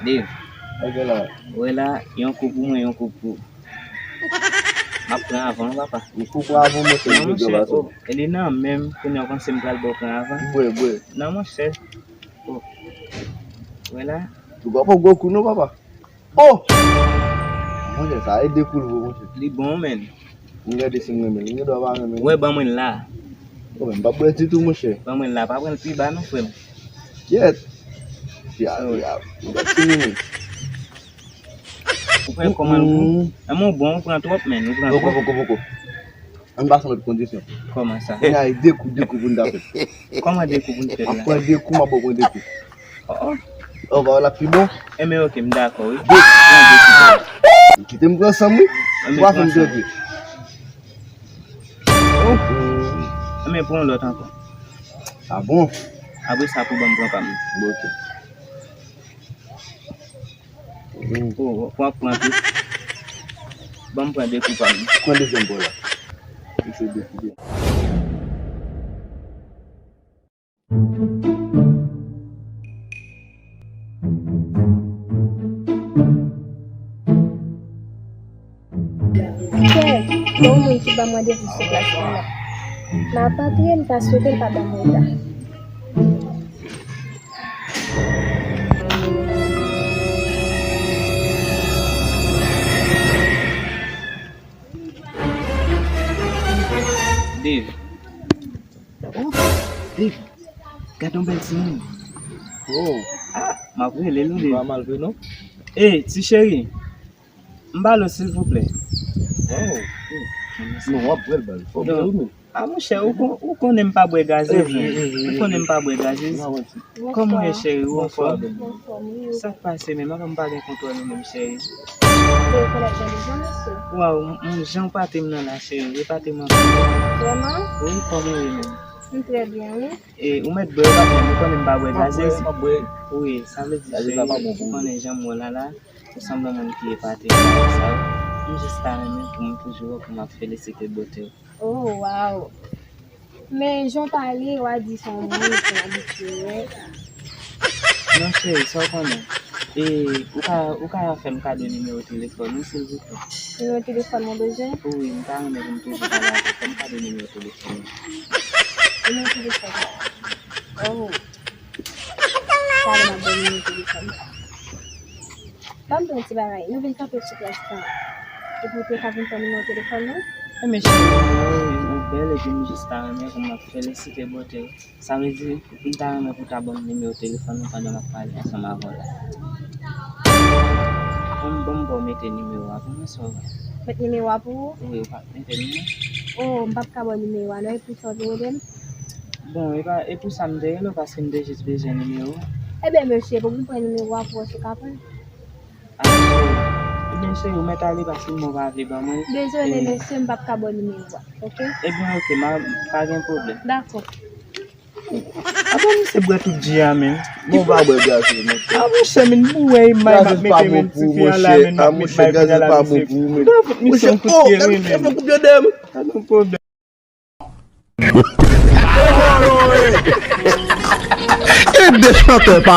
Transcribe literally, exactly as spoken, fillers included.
Dave, ou wè la, yon kou pou mwen, yon kou pou. M ap pran avan w, papa. Yon kou pou avan, monchè, non, monchè, oh, e li nan menm, kounye a w panse m pral ba w pran avan. Bwè, bwè. Non, monchè. Oh. Ou wè la? Ou pa pran gwo kou, non, papa. Oh! Monchè, sa e de kou l vo, monchè. Li bon, menn. M gade si m renmen l. M gen dwa pa renmen l. Wè, ban mwen l la. Oh, men m pa bwè ditou, monchè. Ban mwen l la. Pa pran l pi ba, non, frè m. Kyèt. Ya, ya. M gade si m renmen l. Ou pran kòman l gou? An, men w bon, ou pran twòp, menn. Ou pran twòp. Poko, poko, poko. Ann pase lòt kondisyon. Kòman sa? N a de kou, de kou pou n ta fè. Kòman de kou pou n fè la? M ap pran de kou, m ap ba w pran de kou. Oh, oh. Oh, ba w la pi bon. Enben, oke, m dakò, wi. De kou. Pran de kou. Kite m pran san m, wi. Ou pa fè m tranke. Oh. Enben, pran lòt ankò. Ah bon? Apre sa, pou ban m pran pa m. Bon, oke. Mm. Ou, w ap pran tou. Ban m pran de kou pa m. Pran dezyèm bò la. Li se de kou. Kè, gen yon moun ki ban m randevou sou plas lan la. M ap antre, m ta swete l pa ban m reta. Dave. Oh, Dave. Gad yon bèl timoun. Oh. Ah, m ap rele l, wi, Dave. Pa mal vre, non? Ey, ti cheri. M ba l ou, silvouplè. Oh. Non, w ap bwè l ba l. Fò w bwè l ou menm. Ah, monchè, ou kon-, ou konnen m pa bwè gazez, men. Ou konnen m pa bwè gazez. Kòman w ye, cheri? Ou anfòm? Sa k pase menm? Avan m pa gen kontwòl ou menm, cheri. Waw, m, m, jan w pate m nan la, cheri. Epate m anpil. Vrèman? Wi, kòman w ye menm? M trè byen, wi. E, ou mèt bwè, ou pa bwè, ou konnen m pa bwè gazez. M ap bwè, m ap bwè. Wi, sa vle di, cheri, ou konnen jan m wè w la la. Ou sanble yon moun ki epate nan bagay sa yo. M jis ta renmen pou m toujou wè w pou m ap felisite bote w. Oh, waw. Men jan w pale, w a di se yon moun ki abitye wè. Non, cheri, sa w konnen. E ou ka, ou ka fè m kado nimewo telefòn ou, silvouplè? Nimewo telefòn mwen bezwen? Wi, m ta renmen pou m toujou pale avè w. Fè m kado nimewo telefòn ou. Nimewo telefòn mwen. Oh. Talè m ap ba w nimewo telefòn mwen. Ban m di w yon ti bagay. Nou vin kanpe sou plas lan. Epi w te ka vin pran nimewo telefòn mwen? Enben, cheri, ou bèl epi m jis ta renmen pou m ap felisite bote w. Sa vle di, m ta renmen pou w ta ban m nimewo telefòn ou pandan m ap pale ansanm avè w la. Ban m, ban m ba w mete nimewo a pou mwen, sa w wè. Met nimewo a pou ou? Wi, ou pa mete nimewo. Oh, m p ap ka ba w nimewo a non, e pou sa w te rele m? Bon, e pa, e pou sa m te rele w, paske m te jis bezwen nimewo. Ebyen, mesye, pou m pran nimewo a pou w, si w ka pran. Ah, cheri. Ebyen, cheri, ou mèt ale paske m wè w pa vle ban mwen. Dezole, mesye, m p ap ka ba w nimewo a, oke? Ebyen, oke, ma, pa gen pwoblèm. Dakò. Apa misye bwè tout ji a, menm? Bon, ou pa bwè ji a, se, mesye. Ah, monchè, menm, bouwe, may m ap mete, menm, tifi a la, menm, m ap met may pou la, misye. Gazez pa bon pou ou, menm. Misye, oh, gade yon kout pye dèyè m. Pa gen pwoblèm. E de chantè pale.